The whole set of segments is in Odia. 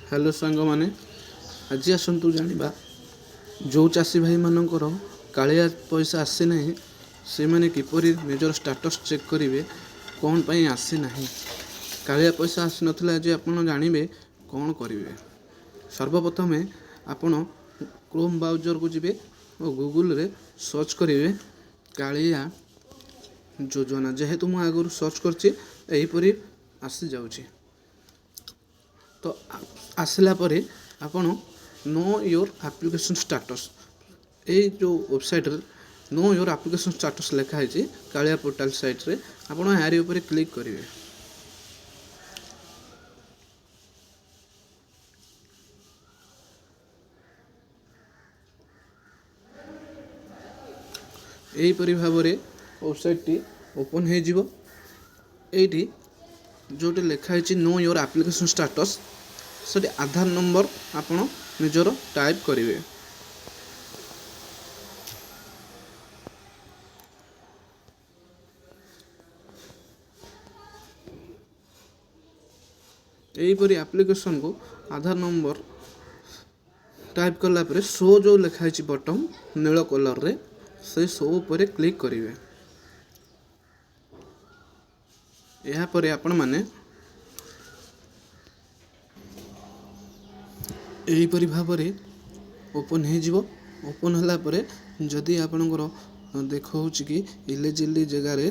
ହ୍ୟାଲୋ ସାଙ୍ଗମାନେ, ଆଜି ଆସନ୍ତୁ ଜାଣିବା, ଯେଉଁ ଚାଷୀ ଭାଇମାନଙ୍କର କାଳିଆ ପଇସା ଆସିନାହିଁ, ସେମାନେ କିପରି ନିଜର ଷ୍ଟାଟସ୍ ଚେକ୍ କରିବେ, କ'ଣ ପାଇଁ ଆସିନାହିଁ। କାଳିଆ ପଇସା ଆସିନଥିଲେ ଆଜି ଆପଣ ଜାଣିବେ କ'ଣ କରିବେ। ସର୍ବପ୍ରଥମେ ଆପଣ କ୍ରୋମ୍ ବ୍ରାଉଜରକୁ ଯିବେ ଓ ଗୁଗୁଲରେ ସର୍ଚ୍ଚ କରିବେ କାଳିଆ ଯୋଜନା। ଯେହେତୁ ମୁଁ ଆଗରୁ ସର୍ଚ୍ଚ କରିଛି, ଏହିପରି ଆସିଯାଉଛି। ତ ଆସିଲା ପରେ ଆପଣ ନୋ your application status, ଏଇ ଯେଉଁ ୱେବସାଇଟ୍ରେ ନୋ your application status ଲେଖା ହେଇଛି କାଳିଆ ପୋର୍ଟାଲ ସାଇଟ୍ରେ, ଆପଣ ଏହାରି ଉପରେ କ୍ଲିକ୍ କରିବେ। ଏହିପରି ଭାବରେ ୱେବସାଇଟ୍ଟି ଓପନ୍ ହେଇଯିବ। ଏଇଠି ଯେଉଁଠି ଲେଖା ହେଇଛି ନୋ your application status, ସେଠି ଆଧାର ନମ୍ବର ଆପଣ ନିଜର ଟାଇପ୍ କରିବେ। ଏହିପରି ଆପ୍ଲିକେସନକୁ ଆଧାର ନମ୍ବର ଟାଇପ୍ କଲା ପରେ ଶୋ ଯେଉଁ ଲେଖା ହେଇଛି ବଟନ୍ ନୀଳ କଲର୍ରେ, ସେଇ ଶୋ ଉପରେ କ୍ଲିକ୍ କରିବେ। ଏହାପରେ ଆପଣମାନେ ଏହିପରି ଭାବରେ ଓପନ୍ ହେଇଯିବ। ଓପନ୍ ହେଲା ପରେ ଯଦି ଆପଣଙ୍କର ଦେଖାଉଛି କି ଇଲିଜିବିଲିଟି ଜାଗାରେ,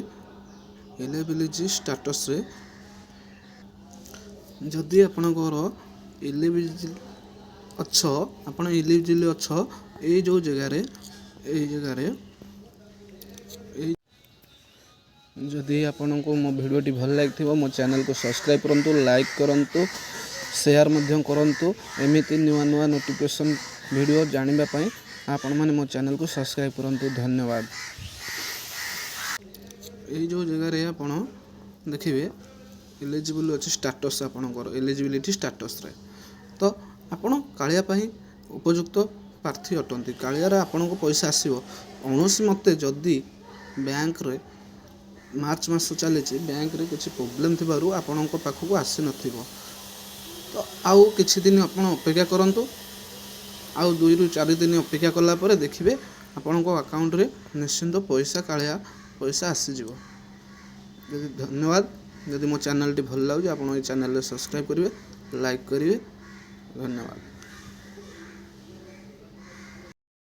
ଇଲିଜିବିଲିଟି ଷ୍ଟାଟସ୍ରେ ଯଦି ଆପଣଙ୍କର ଇଲିଜିବିଲିଟି ଅଛ, ଆପଣ ଇଲିଜିବିଲିଟି ଅଛ, ଏଇ ଯେଉଁ ଜାଗାରେ, ଏଇ ଜାଗାରେ ଏଇ ଯଦି ଆପଣଙ୍କୁ ମୋ ଭିଡ଼ିଓଟି ଭଲ ଲାଗିଥିବ, ମୋ ଚ୍ୟାନେଲକୁ ସବସ୍କ୍ରାଇବ୍ କରନ୍ତୁ, ଲାଇକ୍ କରନ୍ତୁ, ସେୟାର ମଧ୍ୟ କରନ୍ତୁ। ଏମିତି ନୂଆ ନୂଆ ନୋଟିଫିକେସନ୍ ଭିଡ଼ିଓ ଜାଣିବା ପାଇଁ ଆପଣମାନେ ମୋ ଚ୍ୟାନେଲକୁ ସବସ୍କ୍ରାଇବ୍ କରନ୍ତୁ। ଧନ୍ୟବାଦ। ଏଇ ଯେଉଁ ଜାଗାରେ ଆପଣ ଦେଖିବେ ଏଲିଜିବଲ୍ ଅଛି ଷ୍ଟାଟସ୍, ଆପଣଙ୍କର ଏଲିଜିବିଲିଟି ଷ୍ଟାଟସ୍ରେ ତ ଆପଣ କାଳିଆ ପାଇଁ ଉପଯୁକ୍ତ ପ୍ରାର୍ଥୀ ଅଟନ୍ତି। କାଳିଆରେ ଆପଣଙ୍କୁ ପଇସା ଆସିବ। କୌଣସି ମତେ ଯଦି ବ୍ୟାଙ୍କରେ, ମାର୍ଚ୍ଚ ମାସ ଚାଲିଛି, ବ୍ୟାଙ୍କରେ କିଛି ପ୍ରୋବ୍ଲେମ୍ ଥିବାରୁ ଆପଣଙ୍କ ପାଖକୁ ଆସିନଥିବ, ତ ଆଉ କିଛି ଦିନ ଆପଣ ଅପେକ୍ଷା କରନ୍ତୁ। ଆଉ 2ରୁ 4 ଦିନ ଅପେକ୍ଷା କଲା ପରେ ଦେଖିବେ ଆପଣଙ୍କ ଆକାଉଣ୍ଟରେ ନିଶ୍ଚିନ୍ତ ପଇସା, କାଳିଆ ପଇସା ଆସିଯିବ। ଯଦି ଧନ୍ୟବାଦ। ଯଦି ମୋ ଚ୍ୟାନେଲଟି ଭଲ ଲାଗୁଛି, ଆପଣ ଏଇ ଚ୍ୟାନେଲରେ ସବସ୍କ୍ରାଇବ୍ କରିବେ, ଲାଇକ୍ କରିବେ। ଧନ୍ୟବାଦ।